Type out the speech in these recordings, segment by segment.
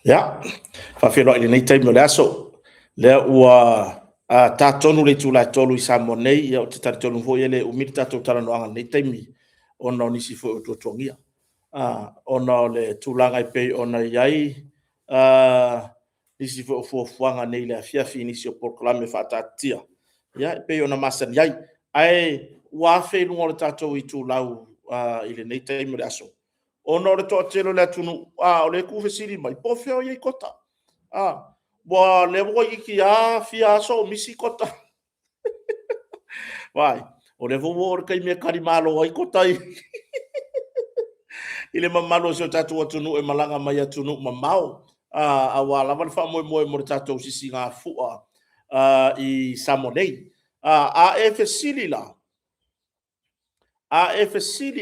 Ia, faafeiloai i lenei taimi o le aso, lea ua ta tonu le itula e 3:00 i Samoa nei. Ou te talitonu foi e le umi le tatou talanoaga i lenei taimi ona o nisi foi o tuatuagia, ona o le tulaga e pei ona i ai nisi foi o fuafuaga nei i le afiafi i nisi o polokalame faataatitia e pei ona masani ai. Ae ua afe i luga o le tatou itulau i lenei taimi o le aso, ona o le toatele o le atunuu o lea e tuufesili mai, po o fea o i ai Kota. O lea toeitiiti lava fia aso o misi Kota. Vaai, o lea foi ua oo i le taimi e talimalo ai Kota i le mamalu o si o tatou atunuu e malaga mai atunuu mamao aua lava le faamoemoe mo le tatou sisigafua i Samoa nei. A e fesili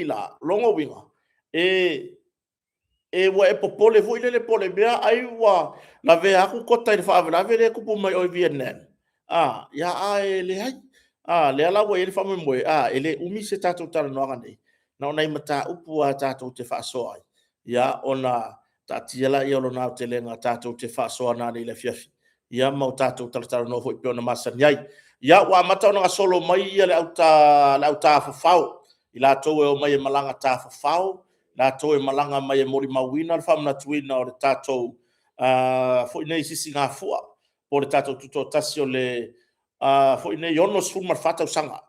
la, o lona uiga, ua e popole foi lele po o le mea ai ua lavea atu Kota i le faalavelave lea e tupu mai o i Vietnam, ae leai. O lea la ua i ai le faamoemoe, e le umi se tatou talanoaga nei, na o nai mataupu lava tatou te faasoa ai, ona taatia lea i Lona aotelega tatou te faasoa nanei i le afiafi ma tatou talatalanoa foi e pei ona masani ai. Ia, ua amata ona gasolo mai le au tafafao, i latou e omai e malaga tafafao, latou e malaga mai e molimauina le faamanatuina o le tatou foi nei Sisigafua po o le tatou Tutoatasi o le foi nei 64 tausaga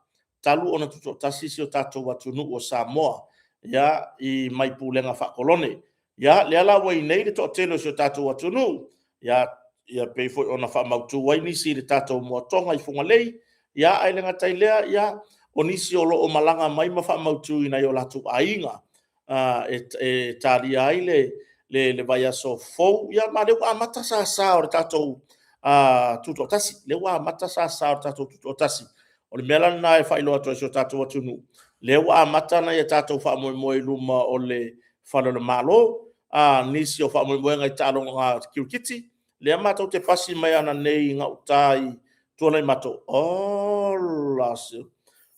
talu ona tutoatasi si o tatou atunuu o Samoa mai pulega faa-Kolone. Ia, lea la ua i inei le toatele o si o tatou atunuu, e pei foi ona faamautu ai nisi i le tatou moatoga i Fugalei, ae le gata i lea, o nisi o lo o malaga mai ma faamautu i nai o latou aiga e talia ai le vaiaso fou. Ia ma o lea ua amata sasa o le tatou Tutoatasi, lea ua amata sasa o le tatou Tutoatasi. O le mea la lena e faailoa atu ai i si o tatou atunuu, lea ua amata ona tatou faamoemoe i luma o le fale o le Malo, nisi o faamoemoega i taaloga kirikiti. Lea matou te pasi mai ananei i gauta i Tuanaimato, ola se…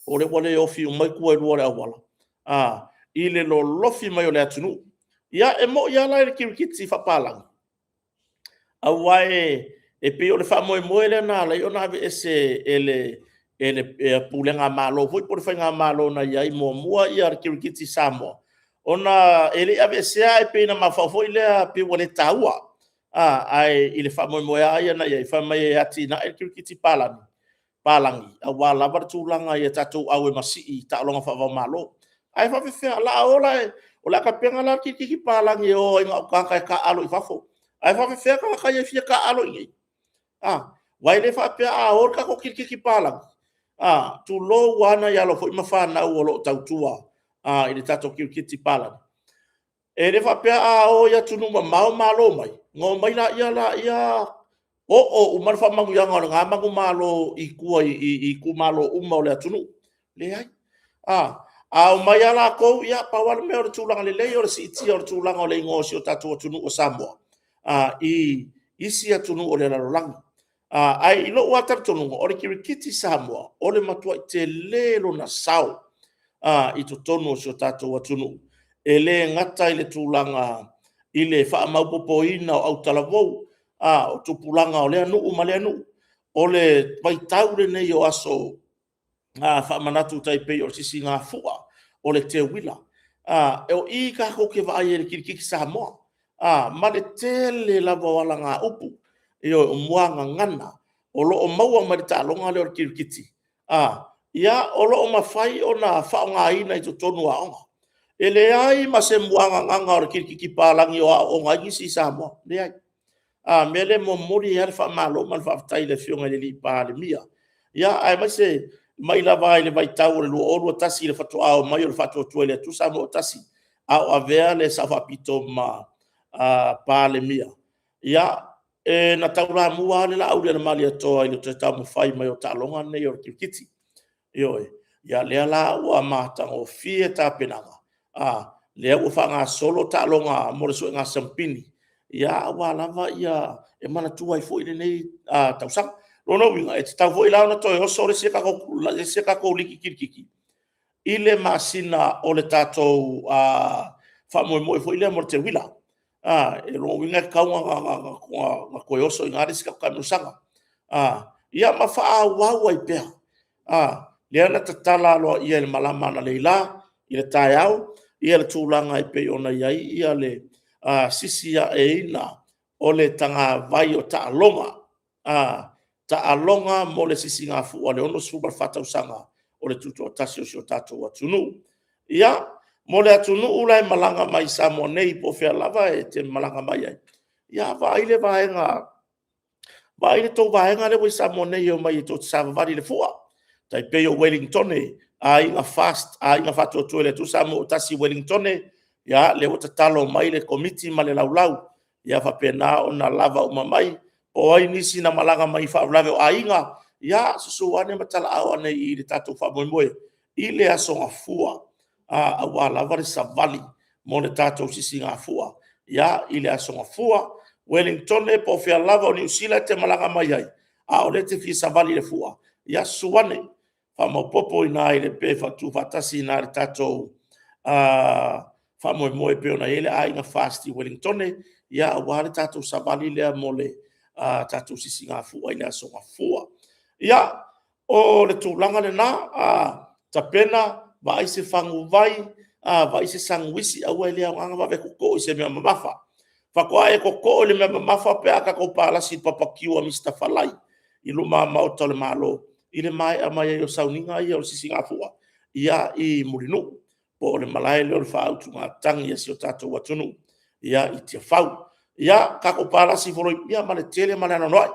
o lea ua le ofi uma ai tua e lua o le auala i le lolofi mai o le atunuu. Ia, e moni lava la i le kirikiti faapalagi, aua e pei o le faamoemoe lea na ala ai ona aveese e le pulega Malo foi po o le faigamalo na i ai muamua le kirikiti Samoa, ona e le i aveesea ae pei na mafaufau foi lea pei ua le taua. Ae i le faamoemoe lava ia na i ai, fai mai e atinae le kirikiti palagi aua lava le tulaga ia tatou auemasii i taaloga faava-o-Malo. Ae faapefea o le a o la, o le a tapena la le kirikiti palagi e o ai na o tagata e taaalo i fafo, ae faapefea tagata ia e fia taaalo i inei? Aua e le faapea a o le tatou kirikiti palagi, tulou lava nai alo foi ma fanau o lo o tautua i le tatou kirikiti palagi, e le faapea a o i atunuu mamao malo mai, ona omai lea oo uma le faamanuiaga o lena manumalo i tua i itumalo uma o le atunuu. Leai. A omai lava latou, ia pau lava le mea o le tulaga lelei o le siitia o le tulaga o le igoa o si o tatou atunuu o Samoa i isi atunuu o le lalolagi. Ae i lou lava talitonuga, o le kirikiti Samoa, o le matuai tele lona sao i totonu o si o tatou atunuu. E le gata i le tulaga i le faamaopoopoina o autalavou, o tupulaga o lea nuu ma lea nuu. O le vaitau lenei o aso faamanatu e tai pei o le Sisigafua, o le Teuila. O i tatou te vaai ai i le kirikiti Samoa, ma le tele lava o alagaupu, o muagagana o lo o maua mai le taaloga lea o le kirikiti, o lo o mafai ona faaaogaina i totonu o aoga. E leai ma se muagagana o le kirikiti palagi o aooga ai nisi i Samoa, e leai. O le mea lea e momoli ai lava le faamalo ma le faafetai i le Afioga i le Palemia, aemaise mai lava i le vaitau o le 2021 i le faatoa omai o le Faatuatua i le Atua Samoa ua Tasi a o avea le Sao Faapito ma Palemia. Na taulamua lava le Laaulialemalietoa i le toe taumafai mai o taaloga nei o le kirikiti. Ioe. Ia lea la ua matagofie tapenaga, lea ua faagasolo taaloga mo le suega siamupini aua lava e manatua ai foi lenei tausaga. O lona uiga, e tatau foi la ona toe oso le isi a tatou ligi kirikiti i le masina o le tatou faamoemoe foi lea mo le Teuila. E lona uiga e tatau ona toe oso i ina le isi taamilosaga. Ia ma faaauau ai pea. Lea na tatala aloaia i le malama analeila i le taeao le tulaga e pei ona i ai le sisiaeina o le tagavai o taaloga, taaloga mo le Sisigafua i le 64 tausaga o le Tutoatasi o si o tatou atunuu. Ia, mo le atunuu la e malaga mai i Samoa nei po o fea lava e te malaga mai ai, ia vaai le tou vaega lea ua i Samoa nei e omai tou te savavali i le fua. E tai pei o Ueligitone, Aiga Fast, Aiga Faatuatua i le Atua Samoa ua Tasi i Ueligitone, ia lea ua tatalo mai le Komiti ma le laulau, ia faapena ona lava uma mai. Po o ai nisi na malaga mai i faalavelave o aiga, ia susu ane ma talaaao ane i le tatou faamoemoe i le Aso Gafua, aua lava le savali mo le tatou Sisigafua i le Aso Gafua. Ueligitone po o fea lava o Niu Sila e te malaga mai ai, a o lea e te fia savali i le fua, ia susu ane, faamaopopo i ina pe tuufaatasi i ina i le tatou faamoemoe e pei ona i ai le Aiga FAST i Ueligitone, aua le tatou savali lea mo le tatou Sisigafua i le Aso Gafua. Ia, o le tulaga lena, tapena, vaai se faguvai, vaai se sanuisi, aua e le aoga ona vave totoo i se mea mamafa. Faatoa e totoo i le mea mamafa pe a tatou palasi i le papakiu a Mr Falai i luma Maota o le Malo i le maea mai ai o sauniga ia o le Sisigafua i Mulinuu po o le malae lea o le faautugatagi a si o tatou atunuu i Tiafau. Ia tatou palasi ia ma le tele ma le anoanoai.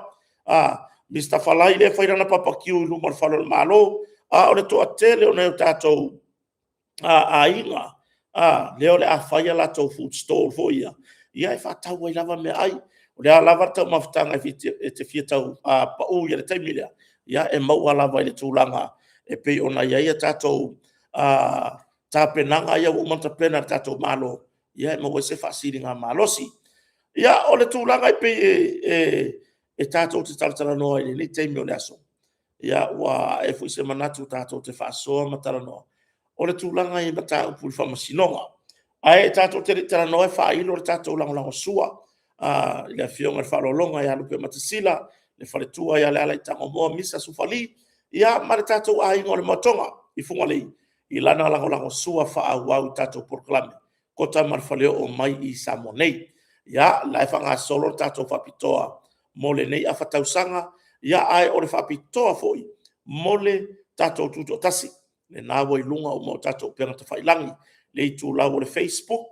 Mr Falai lea e fai lana papakiu i luma o le fale o le Malo, a o le toatele o nai o tatou aiga lea o le a fai a latou food stall foi ia e faatau ai lava meaai. O le a lava le taumafataga e te fia tau pau i ai i le taimi lea, ia e maua lava i le tulaga e pei ona i ai a tatou tapenaga ia ua uma ona tapena e le tatou Malo e maua ai se faasiligamalosi. Ia, o le tulaga e pei e tatou te talatalanoa ai i lenei taimi o le aso, ua ae foi se manatu tatou te faasoa ma talanoa, o le tulaga i mataupu i le Faamasinoga. Ae tatou te le i talanoa e faailo le tatou lagolagosua i le Afioga i le Faaaloaloga ia Lupematasila, le faletua ia Lealaitanoamoa Misa Sufali ma le tatou aiga o le Moatoga i Fugalei i lana lagolagosua faaauau i le tatou polokalame, Kota ma le Faleoo mai i Samoa nei. Ia, o la e faagasolo le tatou faapitoa mo lenei afa tausaga, ae o le faapitoa foi mo le tatou Tutoatasi. Lena ua i luga uma o tatou upega tafailagi, le itulau o le Facebook,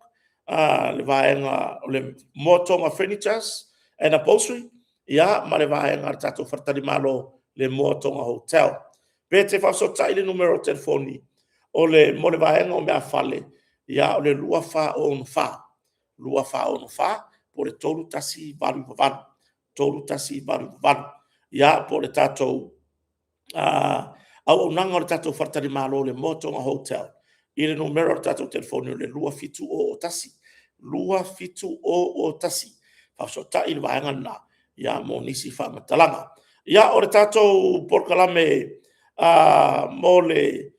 le vaega o le Moatoga Furnitures and Upholstery, ma le vaega a le tatou faletalimalo, le Moatoga Hotel. Pe te faafesootai i le numera o telefoni mo le vaega o meafale, o le 2464 2464 po o le 3188 3188. Ia, po o le tatou auaunaga o le tatou faletalimalo i le Moatoga Hotel i le numera o le tatou telefoni o le 2701 2701. Faafesootai i le vaega lena mo nisi faamatalaga. Ia, o le tatou polokalame mo le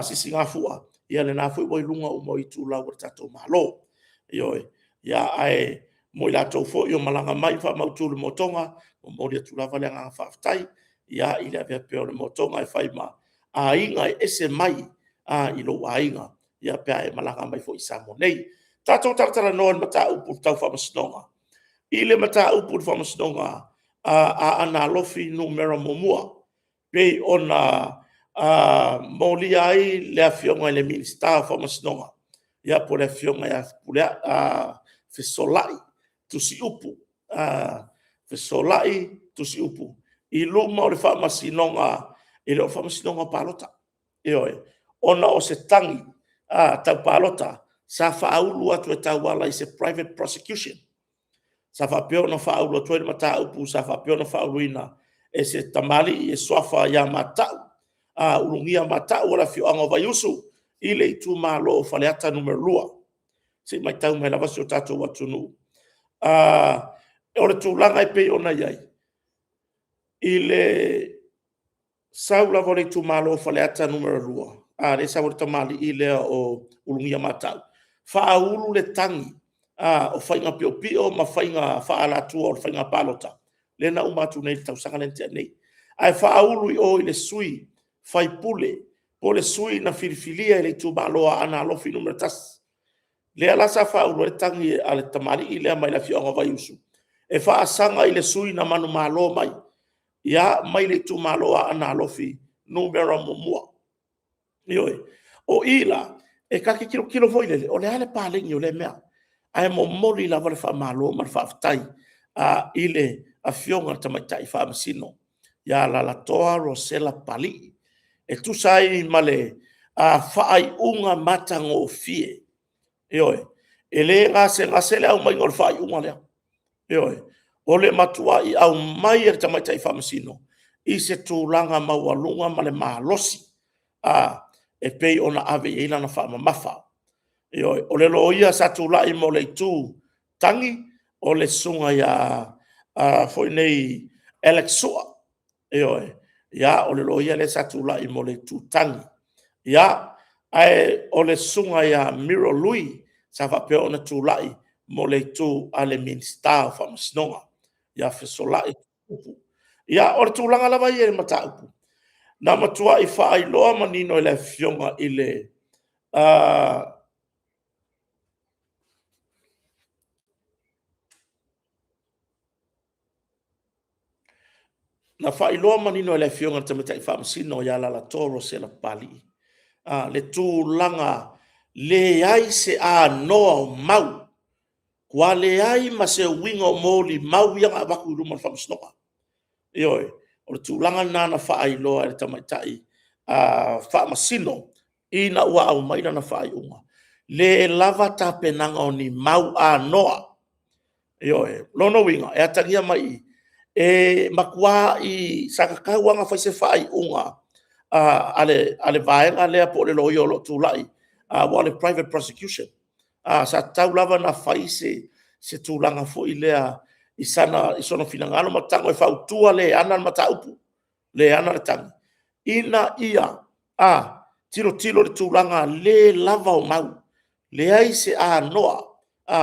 Sisigafua, ia lena foi ua i luga uma o itulau a le tatou Malo. Ioe. Ae mo i latou foi o malaga mai ma faamautu le motoga, e momoli atu lava le agaga faafetai i le avea pea o le motoga e fai ma aiga e ese mai i lou aiga pe a e malaga mai foi i Samoa nei. Tatou talatalanoa i le mataupu tau Faamasinoga. I le mataupu i le Faamasinoga a Aana Alofi Nu.1 pei ona molia ai le Afioga i le Minisita o Faamasinoga, po o le Afioga ia Fesolai Tusiupu Tusiupu i luma o le Faamasinoga, e le o le Faamasinoga o Palota. Ioe. Ona o se tagi tau palota sa faaulu atu e tauala i se private prosecution. Sa faapea ona faaulu atu ai le mataupu sa faapea ona faauluina e se tamalii e suafa ia Mata'u, Ulugia Mata'u o le afioaga o Vaiusu i le itumalo o Faleata 2. Se i matau mai lava si o tatou atunuu. O le tulaga e pei ona i ai, i le sau lava o le itumalo o Faleata 2, a lea e sau ai le tamalii lea o Ulugia Mata'u, faaulu le tagi o faiga piopio ma faiga faaalatua o le faiga palota, lea na uma atu nei i le tausaga lea na tea nei, ae faaulu i o i le sui faipule po o le sui na filifilia e le itumalo o Aana Alofi Nu.1. Lea la sa faaulu ai le tagi a le tamalii lea mai le afioaga o Vaiusu e faasaga i le sui na manumalo mai, ia, mai le itumalo o Aana Alofi Nu.1. Ioe. O i la, e ta te tilotilo foi lele, o le a le paleni o lea mea? Ae momoli lava le faamalo ma le faafetai i le Afioga i le Tamaitai Faamasino ia Alalatoa Rosella Papalii e tusa ai ma le faaiuga matagofie. Ioe. E le gasegase le aumaiga o le faaiuga lea. Ioe. O le matuai aumai e le Tamaitai Faamasino i se tulaga maualuga ma le malosi e pei ona ave i ai lana faamamafa. Ioe. O le loia sa tulai mo le itu tagi, o le susuga ia Alex Sua. Ioe. Ia, o le loia lea sa tulai mo le itu tagi. Ia, ae o le susuga ia Miro Lui sa faapea ona tulai mo le itu a le Minisita o Faamasinoga ia Fesolai Tuipupu. Ia, o le tulaga lava ia i le mataupu, na matuai faailoa manino e le Afioga i le Na faailoa manino e le Afioga i le Tamaitai Faamasino ia Alalatoa Rosella Papalii le tulaga leai se anoa o mau, ua leai ma se uiga o molimau ia na avatu i luma o le Faamasinoga. Ioe, o le tulaga lena na faailoa e le Tamaitai Faamasino ina ua aumai lana faaiuga, le lava tapenaga o ni mau anoa. Ioe. O lona uiga, e atagia mai i i, e matuai sa tatau lava ona fai se faaiuga a le vaega lea po o le loia o lo o tulai, aua o le private prosecution. Sa tatau lava ona fai se tulaga foi lea i sona finagalo ma tago e fautua le ana le mataupu, le ana le tagi, ina ia tilotilo i le tulaga le lava o mau, leai se anoa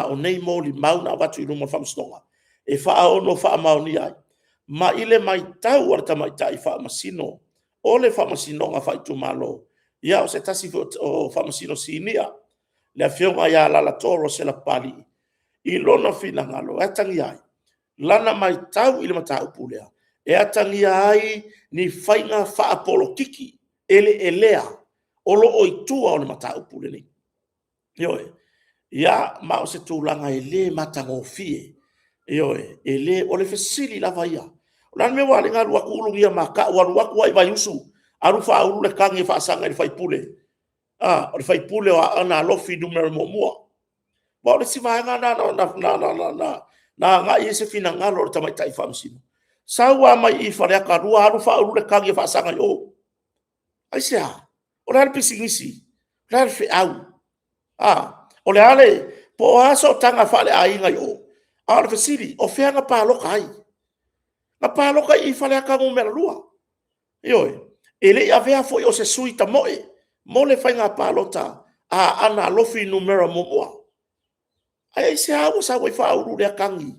o nei molimau na avatu i luma o le Faamasinoga e faaono faamaonia ai. Ma i le matau a le Tamaitai Faamasino o le Faamasinoga Faaitumalo, ia o se tasi foi o Faamasino Sinia, le Afioga ia Alalatoa Rosella Papalii i lona finagalo e atagia ai lana matau i le mataupu lea, e atagia ai ni faiga faapolokiki eleelea o lo o i tua o le mataupu lenei. Ioe. Ia, ma o se tulaga e le matagofie. Ioe. E le... O le fesili lava ia, o le a le mea ua ala ai ona alu atu Ulugia ma tau, alu atu lava i Vaiusu, alu faaulu le tagi e faasaga i le sui usufono, o le sui usufono o Aana Alofi Nu.1. Aua o le isi vaega lena na agai i ai se finagalo o le Tamaitai Faamasino, sau lava mai Faleata 2 alu faaulu le tagi e faasaga i o. Aisea? O le a le pisinisi? O le a le feau? A? O le a le... Po o a sootaga faaleaiga i o, a o le fesili, o fea na palota ai? Na palota i Faleata Nu.2. Ioe. E le i avea foi o se sui tamoe mo le faiga palota a Aana Alofi Nu.1. Ae aisea ua sau ai faaulu lea tagi?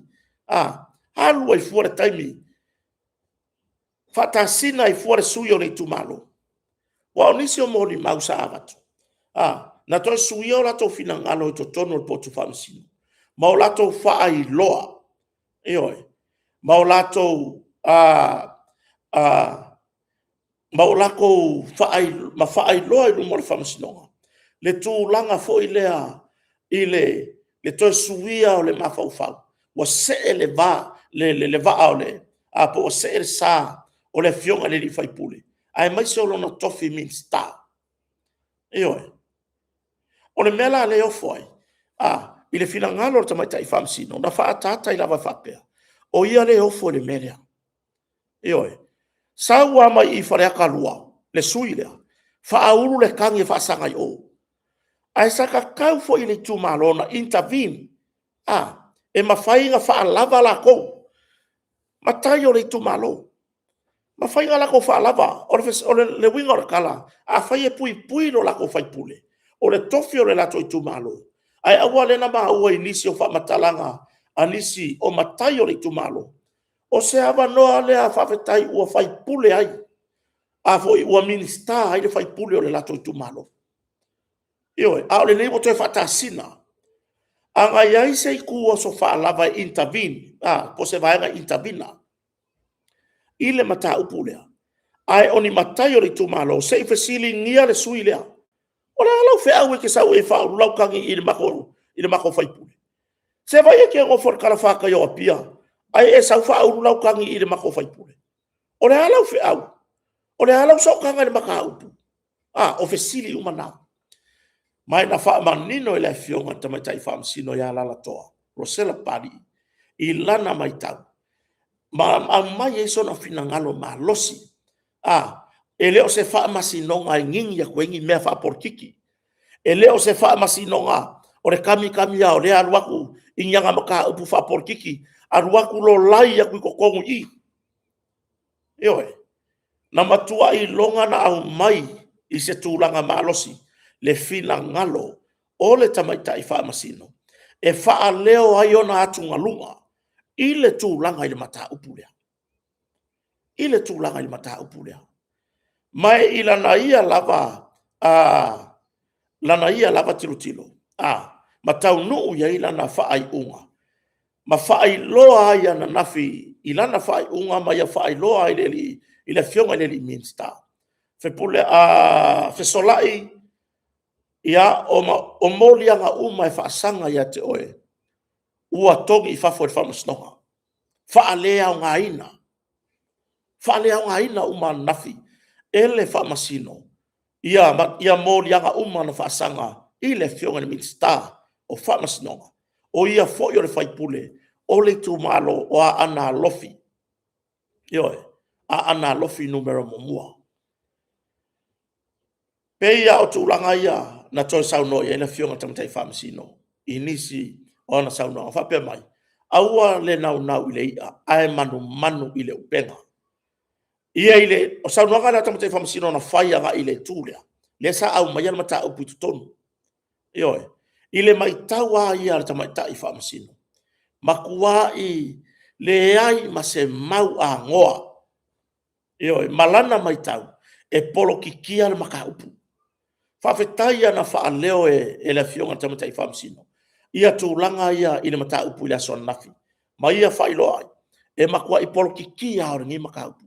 Alu ai fua le taimi, faatasina ai fua le sui o le itumalo. Aua o nisi o molimau sa avatu, na toe suia o latou finagalo i totonu o le potu faamasino ma o latou faailoa, ioe, ma o latou faailoa i luma o le Faamasinoga le tulaga foi lea i le toe suia o le mafaufau, ua see le vaa po ua see le sa o le Afioga i le sui usufono, aemaise o lona tofi Minisita. Ioe. O le mea la lea e ofo ai, i le finagalo o le Tamaitai Faamasino, na faaataata ai lava e faapea, o ia lea e ofo i le mea lea. Ioe. Sau lava mai Faleata 2 le sui usufono lea, faaulu le tagi e faasaga i o. Ae sa tatau foi i le itumalo ona intervene, e mafai ona faalava latou, matai o le itumalo, mafai ona latou faalava. O le uiga o le tala, afai e puipui lo latou sui usufono, o le tofi o le latou itumalo, Ae aua lea na maua i nisi o faamatalaga a nisi o matai o le itumalo, o se avanoa lea faafetai ua faipule ai, a foi ua Minisita ai le sui usufono o le latou itumalo. Ioe, a o lenei ua toe faatasina. A na i ai se itu faalava e intervene, po o se vaega e intervene ina i le mataupu lea, ae o ni matai o le itumalo, se i fesiligia le sui usufono lea, o le a lau feau e te sau ai e faaulu lau tagi i le matou sui usufono? Se vaai e te nofo i le talafatai o Apia, ae e sau faaulu lau tagi i le matou sui usufono. O le a lau feau? O le a lau sootaga i le mataupu? A, o fesili uma na. Ma na faamanino e le Afioga i le Tamaitai Faamasino ia Alalatoa Rosella Papalii i lana matau, ma aumai ai sona finagalo malosi. E le o se faamasinoga e nini atu ai ni mea faapolokiki, e le o se faamasinoga o le kami kami lava o lea alu atu i ni ana mataupu faapolokiki, alu atu lolai atu i totonu i i. Ioe. Na matua iloga ona aumai i se tulaga malosi le finagalo o le Tamaitai Faamasino e faaleo ai ona atugaluga i le tulaga i le mataupu lea, i le tulaga i le mataupu lea. Ma i lana ia lava tilotilo ma taunuu i ai lana faaiuga, ma faailoa ai ananafi i lana faaiuga ma ia faailoa ai i le Afioga i le Minisita, Fesolai o moliaga uma e faasaga ia te oe, ua togi i fafo e le Faamasinoga, faaleaogaina, faaleaogaina uma ananafi e le Faamasino ia moliaga uma na faasaga i le Afioga i le Minisita o Faamasinoga, o ia foi o le sui usufono o le itumalo o Aana Alofi, ioe, Aana Alofi Nu.1. E pei lava o tulaga ia na toe saunoa i ai le Afioga i le Tamaitai Faamasino i nisi o ana saunoaga faapea mai, aua le naunau i le i'a ae manumanu i le upega. O saunoaga la a le Tamaitai Faamasino na fai agai i le itu lea, lea sa aumaia le mataupu i totonu. Ioe. I le matau lava ia a le Tamaitai Faamasino, matuai leai ma se mau anoa, ioe, ma lana matau, e polokikia le mataupu. Faafetai lava na faaleo e le Afioga i le Tamaitai Faamasino ia tulaga ia i le mataupu i le aso ananafi, ma ia faailoa ai, e matuai polokikia lava o lenei mataupu.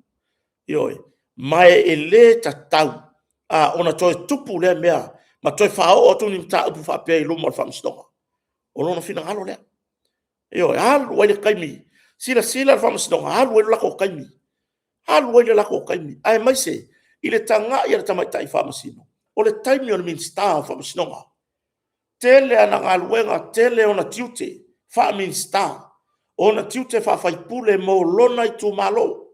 Ioe. Ma e le tatau ona toe tupu lea mea ma toe faaoo atu ni mataupu faapea i luma o le Faamasinoga. O lona finagalo lea. Ioe. Alu ai le taimi, silasila le Faamasinoga, alu ai le latou taimi, alu ai le latou taimi, aemaise i le tagai a le Tamaitai Faamasino, o le taimi o le Minisita o Faamasinoga, tele ana galuega, tele ona tiute faa-Minisita, o ona tiute faa-sui usufono mo lona itumalo,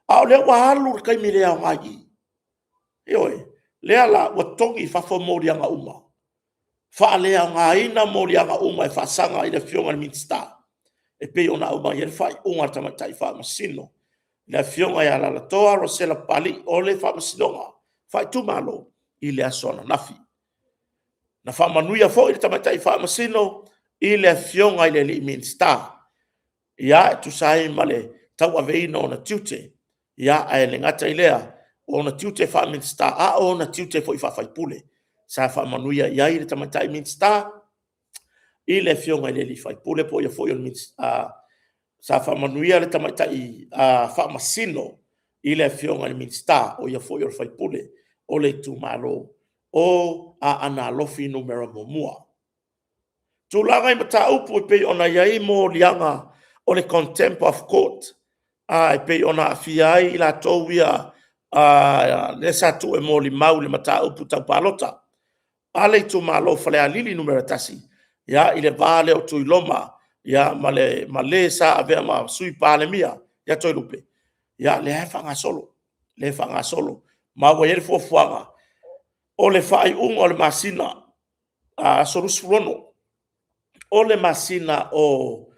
a o lea ua alu le taimi le aoga i i. Ioe. O lea la ua togi i fafo moliaga uma, faaleaogaina moliaga uma e faasaga i le Afioga i le Minisita e pei ona aumai ai le faaiuga a le Tamaitai Faamasino, le Afioga ia Alaalatoa Rosella Papalii, o le Faamasinoga Faaitumalo i le aso ananafi. Na faamanuia foi le Tamaitai Faamasino i le Afioga i le Minisita e tusa ai ma le tauaveina o ona tiute, ae le gata i lea o ona tiute faa-Minisita, a o ona tiute foi faa-sui usufono. Sa faamanuia i ai le Tamaitai Minisita i le Afioga i le sui usufono po o ia foi o le Minisita. Sa faamanuia le Tamaitai Faamasino i le Afioga i le Minisita, o ia foi o le sui usufono o le itumalo o Aana Alofi Nu.1. Tulaga i mataupu e pei ona i ai moliaga o le Contempt of Court, e pei ona aafia ai i latou ia lea sa tuu e molimau i le mataupu tau palota a le itumalo o Falealili 1, i le va lea o Tuiloma ma le sa avea ma Sui Palemia ia Toelupe, ia lea e faagasolo, lea e faagasolo. Ma ua i ai le fuafuaga, o le faaiuga o le masina, aso 26 o le masina o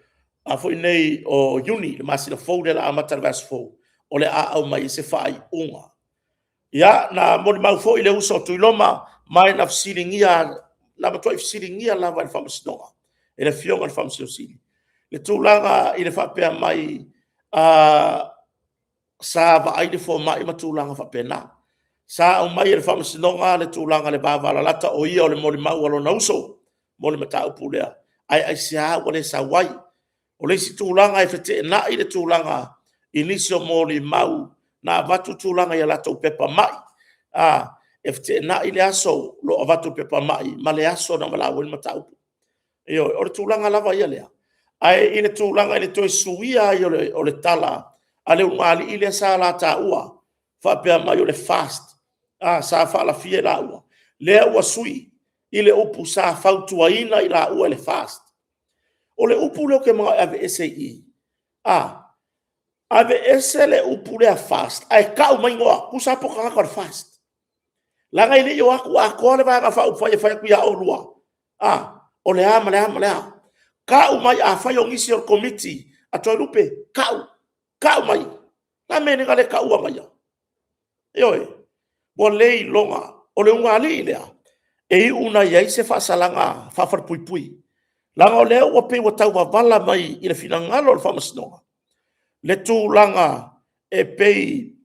Iuni, le masina fou lea o le a amata i le vaiaso fou, o le a aumai ai se faaiuga. Ia, na molimau foi le uso a Tuiloma, ma na fesiligia Na matuai fesiligia lava e le Faamasinoga, e le Afioga i le Faamasino Sili, le tulaga i le faapea mai sa vaai le fomai ma tulaga faapena. Sa aumai e le Faamasinoga le tulaga i le vavalalata o ia o le molimau a lona uso mo le mataupu lea. Ae aisea ua le sau ai? O le isi tulaga e feteenai le tulaga i nisi o molimau na avatu tulaga i a latou pepa mai. E feteenai le aso o lo o avatu ai pepa mai ma le aso na valaau ai le mataupu. Ioe, o le tulaga lava ia lea, ae i le tulaga i le toe suia ai o le tala a le ulugalii lea sa la taua faapea mai o le FAST sa faalafia i laua, lea ua sui i le upu sa fautuaina i laua e le FAST. O le upu lea ou te manao e aveese i i, aveese le upu lea FAST ae tau mai igoa, tusa lava po o tagata o le FAST. Leaga e le i o atu atoa le Vaega Faaupufai e fai atu ia oulua, a, o le a ma le a ma le a. Tau mai, afai o nisi o le Komiti a Toelupe, tau, tau mai. O le a le mea e le taua maia? Ioe, ua le iloga. O le ulugalii lea, e iu ina i ai se faasalaga faa-falepuipui, leaga o lea ua pei ua taumavala mai i le finagalo o le Faamasinoga le tulaga e pei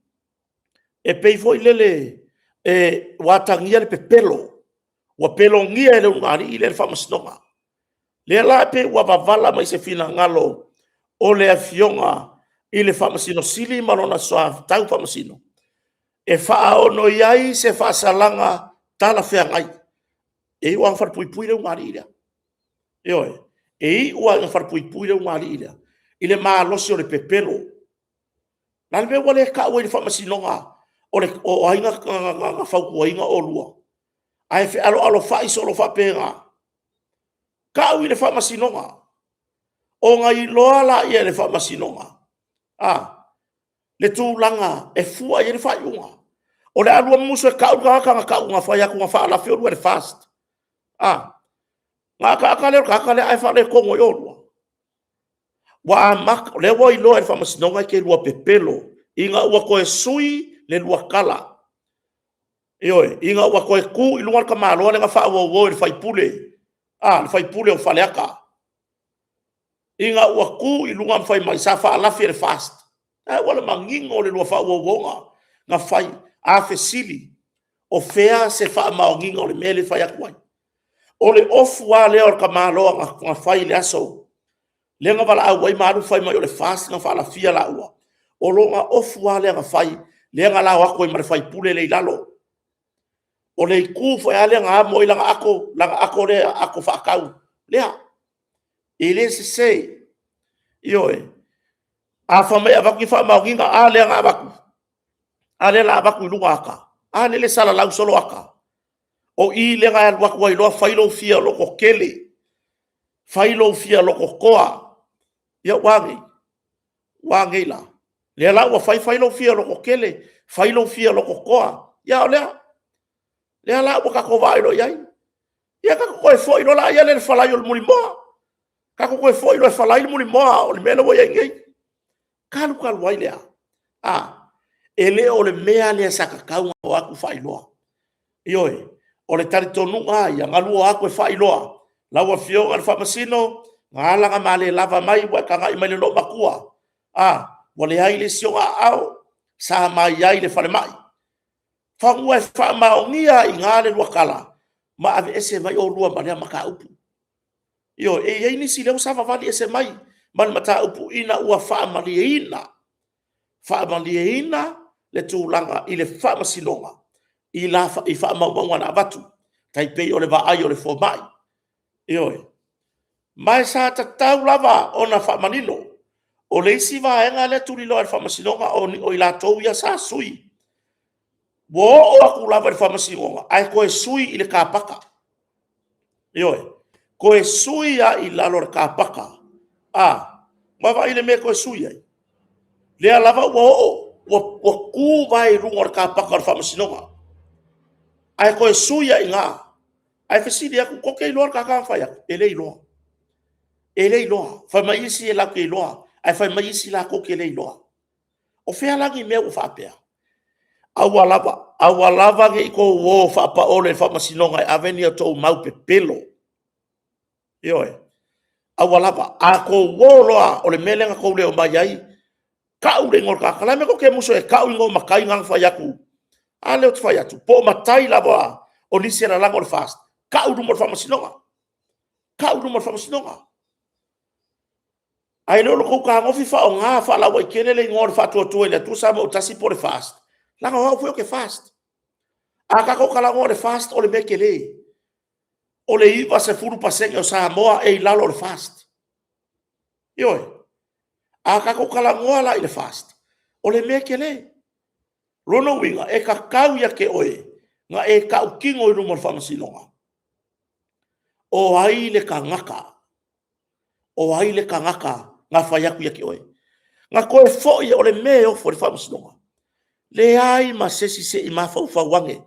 foi lele ua atagia le pepelo, ua pelogia e le ulugalii lea le Faamasinoga. Lea la e pei ua mavala mai i se finagalo o le Afioga i le Faamasino Sili ma lona soatau faamasino e faaono i ai se faasalaga talafeagai. E iu lava ina falepuipui le ulugalii lea. Ioe, e iu lava ina falepuipui le ulugalii lea i le malosi o le pepelo. O le a le mea ua le tau ai e le Faamasinoga o ai na fautuaina oulua ae fealoalofai solo faapena? Tau i le Faamasinoga, ona iloa lea e le Faamasinoga le tulaga e fua i ai le faaiuga. O le a oulua mumusu e tau le tagata na fai atu na faalafi oulua e le FAST? A, ona ataata lea o le tagata lea ae faaletonu ai oulua. Ua amata, o lea ua iloa e le Faamasinoga e te lua pepelo ina ua toe sui le lua tala. Ioe, ina ua toe tu i luga le tamaloa lea na faauouo e le sui usufono, le sui usufono o Faleata, ina ua tu i luga ma fai mai sa faalafi e le FAST. A ua manino le lua faauouoga na fai. A fesili, o fea se faamaoniga o le mea lea e fai atu ai? O le ofu lava lea o le tamaloa na fai i le aso lea na valaau ai ma alu fai mai o le FAST na faalafia laua, o lona ofu lava lea na fai, lea na lao atu ai ma le sui usufono lea i lalo. O le itu foi lava lea na amo ai lana ato lea, ato faatau lea. E le sese, ioe. A fai mai e avatu ni faamaoniga, a lea na avatu, a lea o le a avatu i luga ata, a lea e salalau solo ata. O i lea na e alu atu ai loa fai lou fia lototele, fai lou fia lototoa. Ia ua a nei? Ua a nei la? Lea la ua fai fai lou fia lototele, fai lou fia lototoa. Ia a o lea? Lea la ua tatou vaai loa i ai. Ia tatou toe foi loa lea i le falai o le mulimoa. Tatou toe foi loa e falai le mulimoa o le mea lea ua i ai nei. Talu talu ai lea, e le o le mea lea sa tatau ona o atu faailoa. Ioe, o le talitonuga lava ia, na oulua o atu e faailoa, lau Afioga i le Faamasino, na ala ona ma le lava mai ua e tagai mai i le loomatua, ua leai le isi ona aao, sa ma i ai i le falemai. Semeamanu e faamaonia ai i ina le lua tala ma aveese mai oulua ma lea mataupu. Ioe, e i ai nisi o lea ua savavali ese mai ma le mataupu ina ua faamalieina, faamalieina le tulaga i le Faamasinoga i faamaumauga na avatu, e tai pei o le vaai o le fomai. Ioe. Ma e sa tatau lava ona faamanino. O le isi vaega lea e tuliloa e le Faamasinoga o i latou ia sa sui. Ua oo atu lava i le Faamasinoga ae toe sui i le kapata. Ioe, toe sui lava i lalo o le kapata. Vaavaai i le mea e toe sui ai? Lea lava ua oo, ua tu vae i luga o le kapata o le Faamasinoga, ae toe sui lava i ina. Ae fesili atu, tou te iloa le tagata lena na fai atu? E le iloa, e le iloa. Fai mai isi latou te iloa, ae fai mai isi latou te le iloa. O fea la ni mea ua faapea? Aua lava, aua lava ne i tou o faapaole i le faamasinoga e ave ni a outou mau pepelo. Ioe. Aua lava. A tou o loa o le mea lea na tou le omai ai, tau le igoa o le tagata. O le a le mea tou te musu ai e tau igoa o matai na na fai atu? A lea ou te fai atu, po o matai lava o nisi e lalago i le FAST, tau i luma o le faamasinoga. Tau i luma o le faamasinoga. Ae le o lo outou fetagofi faaaoga faalauaitele le igoa o le Faatuatua i le Atua Samoa ua Tasi po o le FAST, leaga o au foi ou te FAST. A tatou talanoa i le FAST o le mea tele. O le 90% o Samoa e i lalo o le FAST. Ioe. A tatou talanoa la i le FAST, o le mea tele. O lona uiga, e tatau ia te oe ona e tautino i luma o le faamasinoga, o ai le tagata, o ai le tagata na fai atu ia te oe. Na toe foi, o le mea e ofo ai le faamasinoga, leai ma se isi se i mafaufau ane,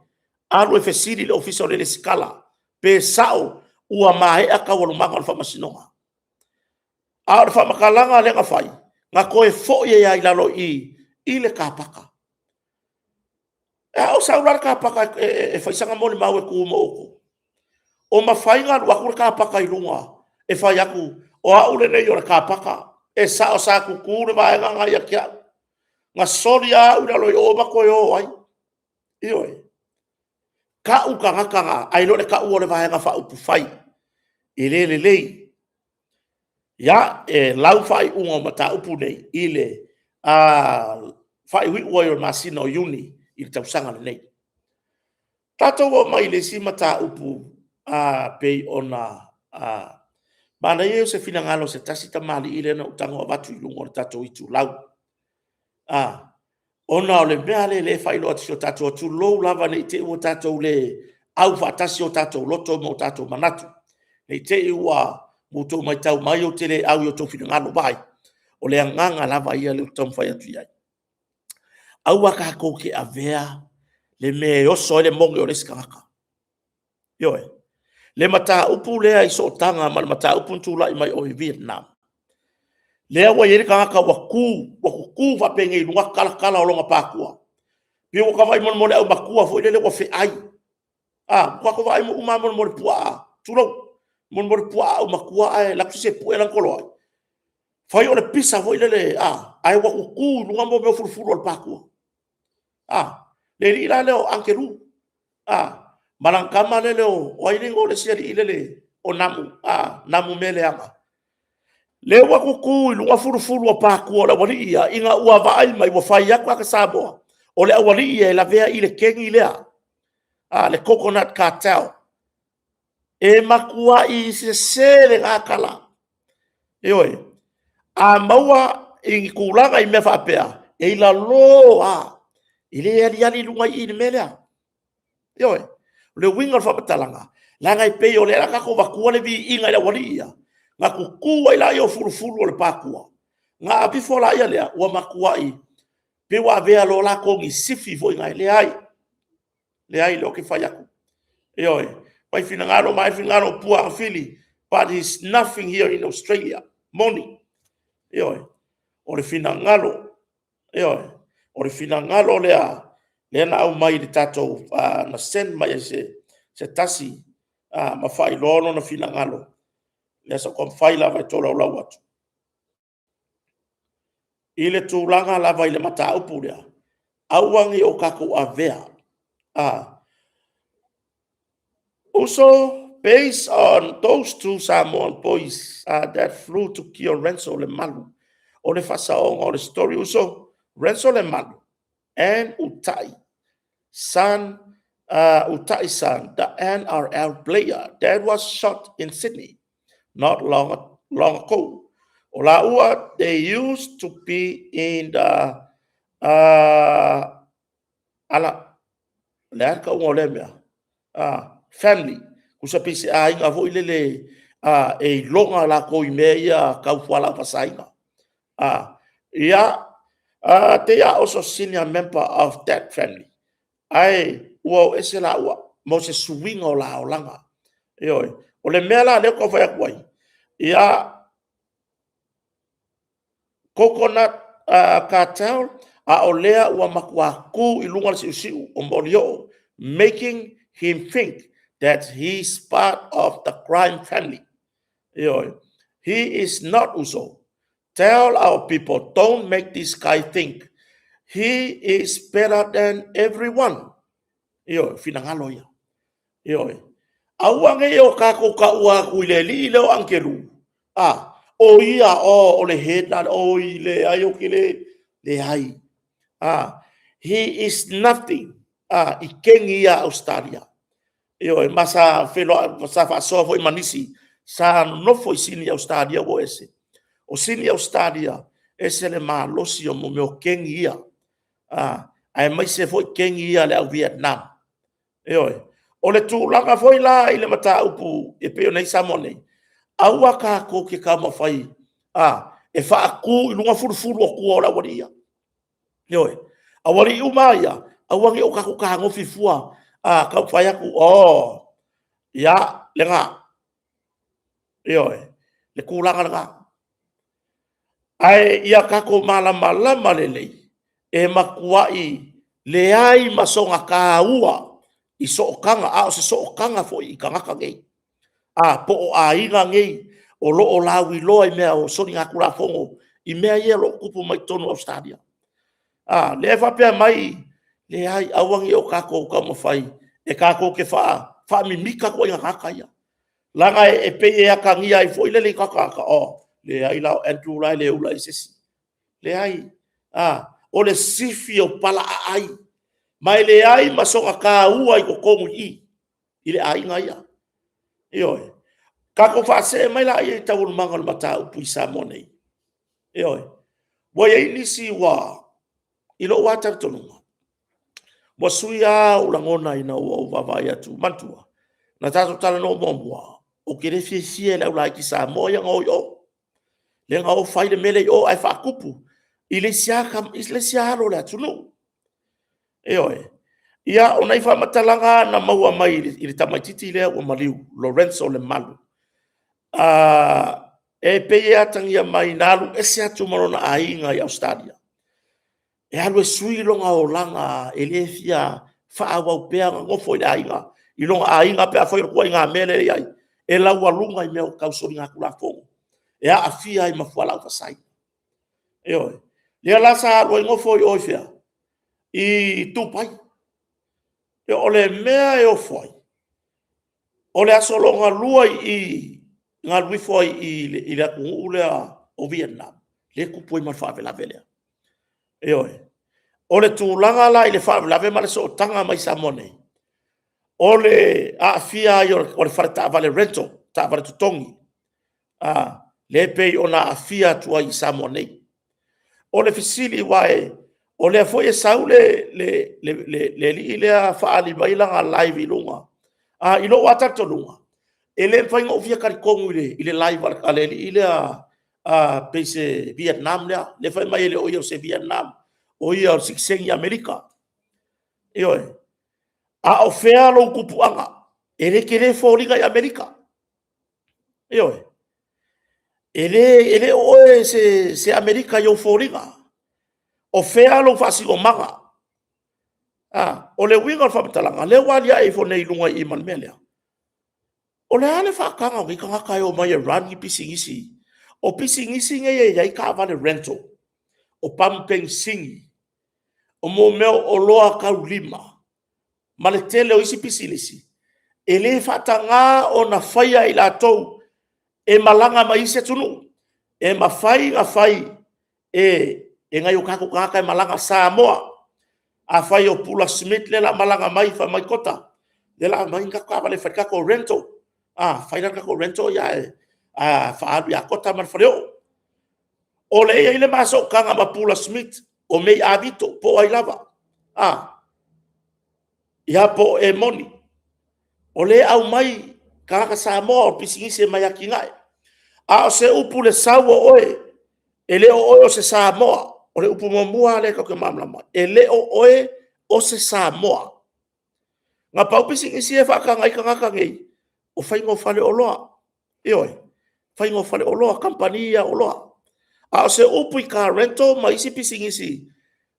alu e fesili i le Ofisa o le Resitala pe sao ua maea taualumaga o le faamasinoga. A o le faamatalaga lea na fai, na toe foi ai lava i lalo i i, i le kapaka. A o sau la le kapaka e fai sana molimau e tu mo outou? O mafai ona alu atu le kapaka i luga e fai atu, o au lenei o le kapaka, e sao sa tutu le vaega lena ia te au, na soli lava au i lalo i o ma toe o ai. Ioe. Tau tagata na, ae le o le taua o le Vaega Faaupufai, e le lelei. Ia, e lau faaiuga o mataupu nei i le faaiuiu ai o le masina o Iuni i le tausaga lenei. Tatou oo mai i le isi mataupu e pei ona... manaia ia o se finagalo o se tasi tamalii lea na ou tago avatu i luga o le tatou itulau, ona o le mea lea e faailoa atu i si o tatou atunuu, tulou lava, ne i te i ua tatou le aufaatasi o tatou loto ma o tatou manatu, ne i te i ua outou matau mai ou te le au i o outou finagalo. Vaai, o le agaga lava ia lea ou te taumafai atu i ai, aua tatou te avea le mea e oso ai le moge o le isi tagata. Ioe. Le mataupu lea i sootaga ma le mataupu na tulai mai o i Vietnam, lea ua i ai le tagata ua tu, ua tutu faapenei i luga talatala o lona pasua, pei ua ta vaai mo le aumatua foi lele ua feai. Ua tatou vaai uma lava i puaa, tulou, mo le puaa aumatua ae alu atu se isi e pue lana toloai, fai o le pisa foi lele, ae ua tutu i luga mea o fulufulu o le pasua. Le alii la lea o Agelu ma lana tama lele o ai le igoa o le isi alii lele o Namu Namumealeaga. Lea ua tutu i luga fulufulu o pasua o le aualii ia, ina ua vaai mai ua fai atu tagata Samoa, o le aualii ia e lavea i le kegi lea, le Coconut Cartel. E matuai sese lena tala. Ioe. A maua i ni tulaga i mea faapea, e i lalo lava, e le aliali i luga i i i le mea lea. Ioe. O le uiga o le faamatalaga, leaga e pei o lea o le a tatou avatua le viiga i le aualii ia, ona tutu ai lea o fulufulu o le pasua, ona aveifo lea, ua matuai pei ua avea loa latou ni sifi foi na, e leai, leai o lea ou te fai atu. Ioe. Fai finagalo mai finagalo o Pua Afili, but is nothing here in Australia. Moni. Ioe. O le finagalo, ioe, o le finagalo lea lea na aumai i le tatou, na send mai e se tasi ma faailoa lona finagalo, lea sa ou taumafai lava e tolaulau atu. I le tulaga lava i le mataupu lea, aua ne i o tatou avea, uso, based on those two Samoan boys that flew to kill Renzo Lemalu. O le faasaoga o le story uso, Renzo Lemalu and Utai son, the NRL player that was shot in Sydney not long, long ago. O laua, they used to be in the ala, le a le tauga o lea mea? Family, tusa pe se aiga foi lele e iloga latou i mea ia tau fualaau faasaina. Ia, they are also senior member of that family. Ae ua o ese laua mo se suiga o la olaga. Ioe. O le mea la lea ou te tau fai atu ai, ia, Coconut Cartel. A o lea ua matuā tu i luga le siusiu o Molioo, making him think that he's part of the crime family. Ioe. He is not uso. Tell our people, don't make this guy think he is better than everyone. Ioe, finagalo ia. Ioe. Aua nei o kākou kaua atu i le alii lea o Angelu. A, o ia, o, o le head la, o i le ai o ke le, leai. A, he is nothing. A, i kengi ia Australia. Ioe, ma sa feiloai, sa faasoa foi ma nisi, sa nonofo i Sini Australia ua ese. O Sini Australia, ese le malosi o mea o kengi ia. A, aemaise foi kengi ia a le au Vietnam. Ioe. O le tulaga foi la i le mataupu e pei ona i ai Samoa nei, aua tatou te taumafai a, e faatu i luga fulufulu o tua o le aualii ia. Ioe. Aualii uma lava ia, aua ne i o tatou fetagofi fua a taumafai atu, oh, ia, lena. Ioe. Le tulaga lena. Ae ia tatou malamalama lelei, e matuai leai ma sona taua i sootaga, a o se sootaga foi i tagata nei, a po o aiga nei o lo o lauiloa i mea o soligatulafono i mea ia o lo o tutupu mai totonu o Ausetalia. A lea e faapea mai, leai, aua ne i o tatou taumafai e tatou te faamimita ituaiga tagata ia. Leaga e pei e atagia ai foi lele i o tatou tagata, oh, leai la, o Andrew la e le ula i se isi. Leai, a, o le sifi o pala aai, ma e leai ma sona taua i totonu i i, i le aiga ia. Ioe. Tatou faasee mai laia i taualumaga o le mataupu i Samoa nei. Ioe. Ua i ai nisi ua, i lou lava talitonuga, ua sui lava ou lagona ina ua ou vaavaai atu. Manatua, na tatou talanoa muamua, ou te le fiafia i le aulaiti Samoa ia na o i o. Lea na o fai le mea lea i o ae faatupu i le isi lava alo o le atunuu. Ioe. Ia, o nai faamatalaga na maua mai i le tamaitiiti lea ua maliu, Lorenzo Lemalu, e pei e atagia mai na alu ese atu ma lona aiga i Ausetalia, e alu e sui lona olaga, e le fia faaauau pea ona nofo i le aiga, i lona aiga pe afai o le ituaiga mea lea e i ai, e laualuga i mea tau soligatulafono, e aafia ai ma fualaau faasaina. Ioe. Lea la sa alu ai nofo i o i fea? I Dubai. O le mea e ofo ai, o le aso lona lua i i na alu ifo ai i le atunuu lea o Vietnam, lea e tupu ai ma le faalavelave lea. Ioe. O le tulaga la i le faalavelave ma le sootaga mai Samoa nei, o le aafia ai o le faletaavale rental, taavale totogi, lea e pei ona aafia atu ai i Samoa nei. O le fesili aua o lea foi e sau le alii lea faaali mai lana live i luga. I lou lava talitonuga, e le mafai ona ou fia talitonu i le live a le alii lea pei se Vietnam lea, lea fai mai e le o ia o se Vietnam, o ia o le sitiseni Amerika. Ioe. A o fea lou tupuaga? E le tele foliga i Amerika. Ioe. E le o oe se Amerika i ou foliga. O fea lou faasinomaga? O le uiga o le faamatalaga, o lea ua aliae ifo nei i luga i i ma le mea lea. O le a le faataga o nei tagata e omai e run ni pisinisi? O pisinisi nei e i ai taavale rental, o pamu penisini, o mea o oloa taulima, ma le tele o isi pisinisi, e le faataga ona faia e i latou e malaga mai isi atunuu. E mafai ona fai e nai o tatou tagata e malaga Samoa. Afai o Pula Smith lea o le a malaga mai, fai mai Kota, o lea o le a aumai ni tatou taavale e fai ai le tatou rental. Fai la le tatou rental ae faaalu ia Kota ma le faleoo. O lea e i ai le ma sootaga ma Pula Smith, o May Ah Vito, po o ai lava, ia po o Emoni. O lea e aumai tagata Samoa o pisinisi e omai e atinae. A o se upu i le sau o oe, e le o oe o se Samoa. O le upu muamua lava lea tatou te malamalama ai, e le o oe o se Samoa. Na pau pisinisi ia e faataga ai tagata nei, o faiga o faleoloa. Ioe, faiga o faleoloa, kamupani ia oloa. A o se upu i car rental ma isi pisinisi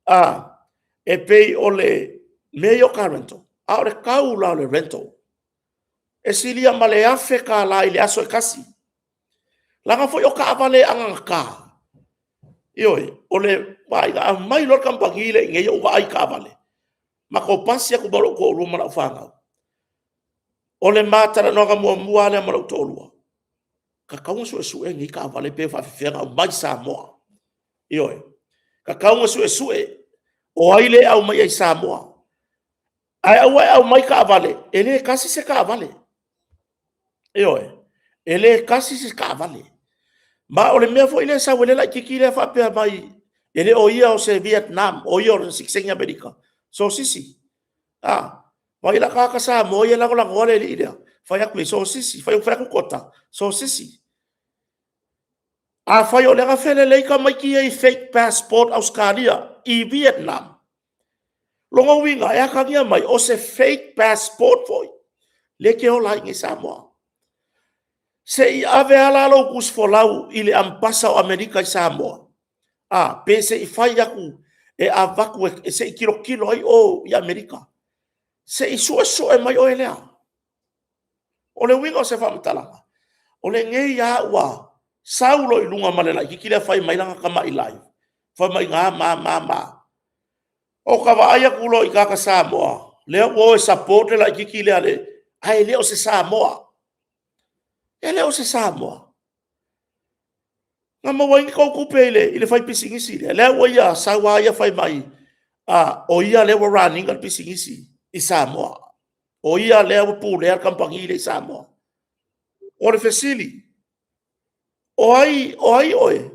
E pei o le mea ia o car rental, a o le tau la o le rental, e silia ma le $1,000 i le aso e tasi. Leaga foi o taavale anagata, ioe, o le vaaiga, a aumai loa le kamupani lea i inei ou vaai i taavale, matou pasi atu ma lou toalua ma lau fanau. O le ma talanoaga muamua lava lea ma lou toalua, e tatau ona suesue nei taavale pe faapefea ona aumai i Samoa. Ioe, e tatau ona suesue o ai lea e aumaia i Samoa. Ae aua e aumai taavale, e le tasi se taavale. Ioe, e le tasi se taavale. Ma o le mea foi lea e sau ai le laitiiti lea faapea mai e le o ia o se Vietnam o ia o le sitiseni Amerika. So sisi, a! Vaai la tagata Samoa ia e lagolagoa le alii lea, fai atu, so sisi. Fai atu Kota, so sisi. Afai o lea na felelei tamaiti ia i fake passport Ausetalia i Vietnam, lona uiga e atagia mai, o se fake passport foi lea e te ola ai i inei i Samoa. Se i ave lava la lou tusifolau i le Amepasa o Amerika i Samoa, a, pe se i fai atu e avatu se i tilotilo ai o i Amerika, se i suesue mai oe lea. O le uiga o se faamatalaga, o lenei lava ua sau loa i luga ma le laitiiti lea fai mai lana tamai live, fai mai na ma ma ma. Ota vaai atu loa i tagata Samoa lea ua o e support le laitiiti lea, ae le o se Samoa. E le o se Samoa. Na maua ai ni tou tupe i le faipisinisi lea? Lea ua ia sau lava ia fai mai o ia lea ua run ina le pisinisi i Samoa, o ia lea ua pulea le kamupani lea i Samoa. O le fesili, o ai oe?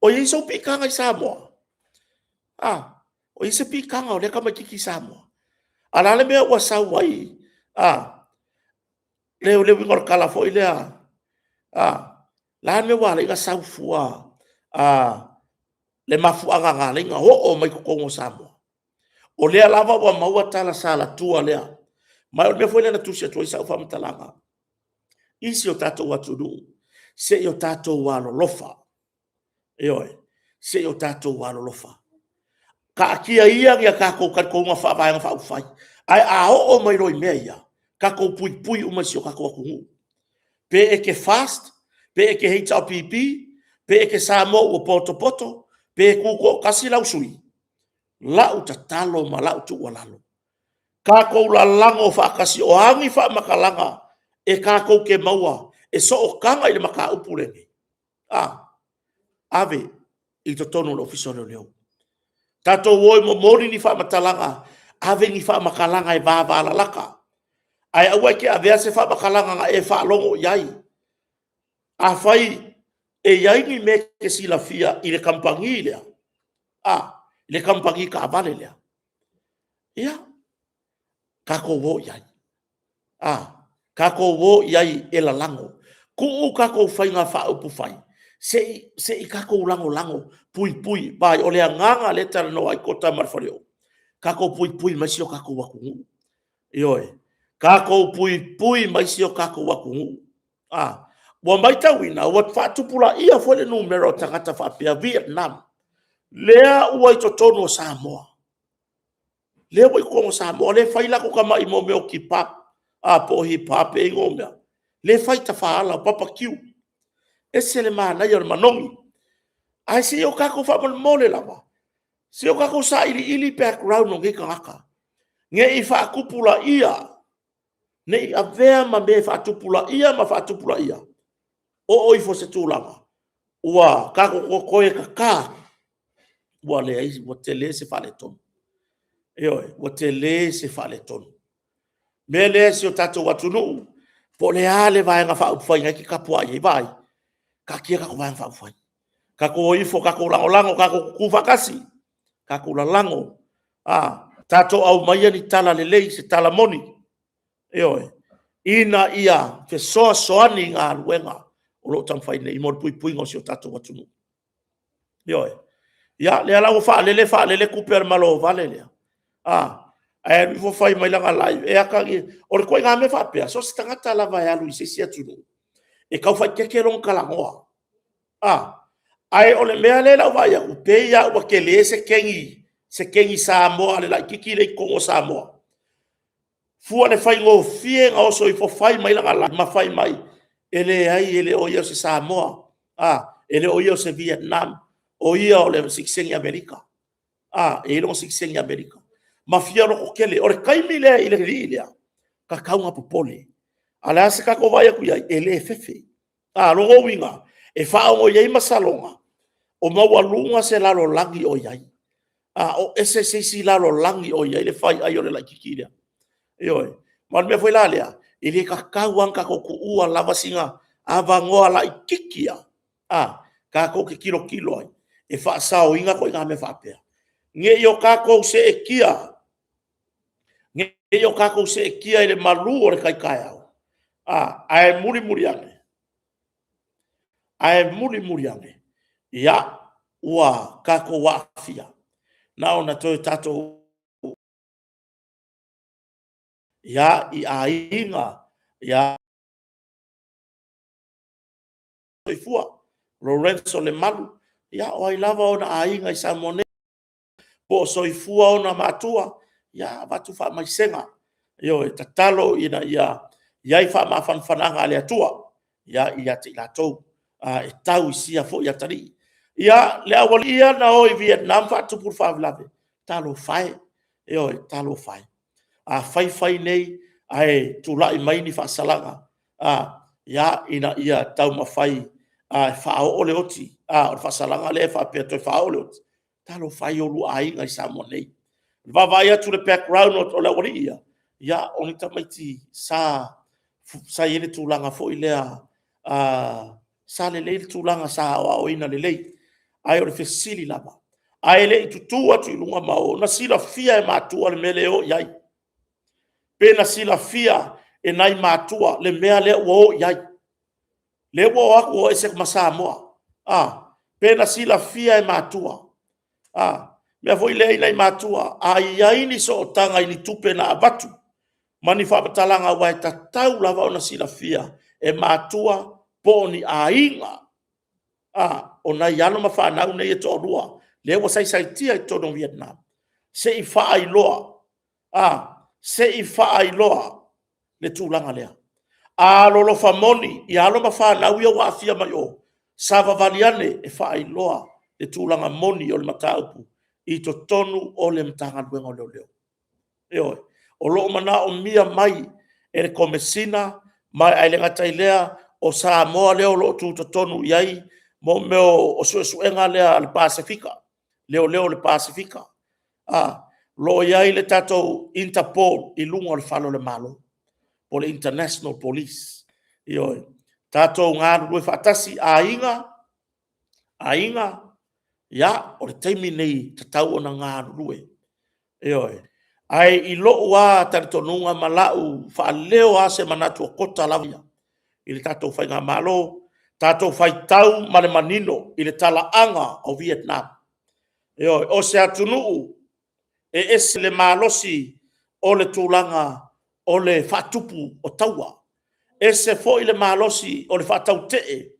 O i ai sou piitaga i Samoa? A, o i ai se piitaga o lea tamaitiiti i Samoa? A o le a le mea ua sau ai? Le uiga o le tala foi lea, o le a le mea ua ala ai ona sau fua le mafuaaga na ala ai ona oo mai i totonu o Samoa? O lea lava ua maua tala salatua lea. Ma o le mea foi lea na tusi atu ai sau faamatalaga i si o tatou atunuu, se i o tatou alolofa, ioe, se i o tatou alolofa. Taatia ia ni a tatou talitonuga faa-Vaega Faaupufai, ae a oo mai loa i mea ia, tatou puipui uma i si o tatou atunuu. Pe e te FAST, pe e te HRPP, pe e te Samoa ua potopoto, pe tutoatasi lau sui usufono, o lau tatalo ma lau tuualalo, tatou lalago faatasi. O a ni faamatalaga e tatou te maua e sootaga i le mataupu lenei, a, ave i totonu o le Ofisa o Leoleo. Tatou o e momoli ni faamatalaga, ave ni faamatalaga e vavalalata, ae aua e te avea se faamatalaga na e faalogo i ai. Afai e i ai ni mea e te silafia i le kamupani lea, a, le kamupani taavale lea, ia, tatou o i ai, tatou o i ai e lalago. Tuu tatou faiga faaupufai se i tatou lagolago, puipui. Vaai, o le agaga lea e talanoa ai Kota ma Lefaleoo, tatou puipui mai si o tatou atunuu. Ioe, tatou puipui mai si o tatou atunuu. A, ua matauina ua faatupulaia foi le numera o tagata faapea Vietnam, lea ua i totonu o Samoa, lea ua i totonu o Samoa, lea e fai latou tamai mea o kebab po o hip hop ea e igoa o mea, lea e fai i tafaala, bbq. E ese le manaia o le manogi. Ae se i o tatou faamolemole lava, se i o tatou sailiili background o nei tagata, ne i faatupulaia, ne i avea ma mea e faatupulaia ma faatupulaia, oo ifo i se tulaga ua tatou toe tata, ua leai, ua tele se faaletonu. Ioe, ua tele se faaletonu. O le mea lea si o tatou atunuu, po o le a le Vaega Faaupufai na e te tapuai ai, vaai, taatia a tatou Vaega Faaupufai, tatou o ifo tatou lagolago, tatou tutu faatasi, tatou lalago, tatou aumaia ni tala lelei, se tala moni, ioe, ina ia fesoasoani i galuega o lo o taumafai nei mo le puipuiga o si o tatou atunuu. Ioe. Ia, o lea la ua faalele faalele tupe a le Malo vale lea, a, ae alu ifo fai mai lana live. E atagia, o le ituaiga mea faapea, so o se tagata lava e alu i se isi atunuu, e tau faaeteete lona talanoa, ae o le mea lea o lau vaai atu, e pei lava ua tele se kegi. Sekegi Samoa a le laitiiti lea i totonu o Samoa, fua i le faigofie ona oso ifo fai mai lana lae ma fai mai, e leai e le o ia o se Samoa, e le o ia o se Vietnam, o ia o le sitiseni Amerika. E i ai lona sitiseni Amerika. Ma fia lototele. O le taimi lea i le alii lea, e tatau ona popole. A o le a se tatou vaai atu i ai? E le fefe. O lona uiga, e faaono i ai masaloga, o maualuga se lalolagi o i ai, a o ese se isi lalolagi o i ai le fai ai o le laitiiti lea. Ioe. Ma o le mea foi la lea, e le tatau lava ona tatou tuua lava sina avanoa laitiiti lava tatou te tilotilo ai e faasaoina ituaiga mea faapea, ne i o tatou seetia, ne i o tatou seetia i le malu o le tai taeao, ae mulimuli ane, ia, ua tatou aafia. Na ona toe tatou i aiga, soifua. Lorenzo Lemalu, ia o ai lava ona aiga i Samoa nei, po o soifua ona matua, ia avatu faamaisega. Ioe, tatalo ina ia i ai faamafanafanaga a le Atua ia te i latou e tau i sia foi atalii. Ia, le aualii ia na o i Vietnam faatupu le faalavelave, talofa e, ioe, talofa e. A fai fai nei ae tulai mai ni faasalaga ina ia taumafai e faaoo le oti, o le faasalaga lea e faapea e toe faaoo le oti. Talofa e i oulua aiga i Samoa nei. I le vaavaai atu i le background o le aualii ia, ia o ni tamaiti sa i ai le tulaga foi lea sa lelei le tulaga sa aoaoina lelei. Ae o le fesili lava, ae le i tutu atu i luga ma o, na silafia e matua le mea lea e o i ai? Pe na silafia e nai matua le mea lea ua o i ai? Lea ua o atu ua o ese ma Samoa. Pe na silafia e matua? O le mea foi lea i nai matua, a i ai ni sootaga i ni tupe na avatu ma ni faamatalaga, aua e tatau lava ona silafia e matua po o ni aiga o nai alo ma fanau nei e toalua lea ua saisaitia i totonu o Vietnam, se i faailoa, se i faailoa le tulaga lea. A alolofa moni i alo ma fanau ia ua aafia mai o, savavali ane e faailoa le tulaga moni o le mataupu i totonu o le Matagaluega o Leoleo. Ioe. O lo o manaomia mai e le Komesina, ae le gata i lea o Samoa lea o lo o tutotonu i ai mea o suesuega lea a le Pasefika, leoleo o le Pasefika. O lo o i ai le tatou Interpol i luga o le fale o le Malo, o le International Police. Ioe. Tatou galulue faatasi, aiga, aiga, ia, o le taimi lenei e tatau ona galulue. Ioe. Ae i lou lava talitonuga ma lau faaleo lava se manatu o Kota lava ia i le tatou faigamalo, tatou faitau ma le manino i le talaaga o Vietnam. Ioe. O se atunuu e ese le malosi o le tulaga o le faatupu o taua, ese foi le malosi o le faatautee.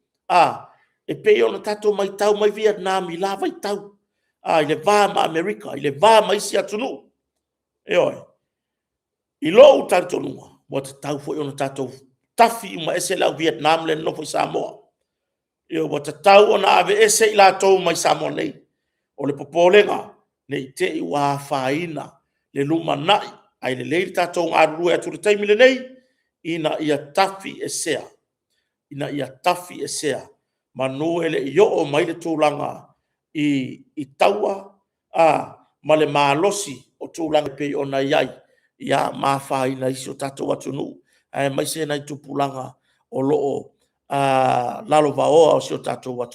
E pei ona tatou matau mai Vietnam i la vaitau i le va ma Amerika, i le va ma isi atunuu. Ioe. I lou talitonuga, ua tatau foi ona tatou tafi uma ese le au Vietnam lea e nonofo i Samoa. Ioe. Ua tatau ona aveese i latou mai Samoa nei. O le popolega, ne i te i ua afaina le lumanai, ae lelei le tatou galulue atu i le taimi lenei ina ia tafiesea, ina ia tafiesea semeamanu e le i oo mai le tulaga i taua ma le malosi o tulaga e pei ona i ai, ma afaina ai si o tatou atunuu, aemaise nai tupulaga o lo o lalovaoa o si o tatou atunuu.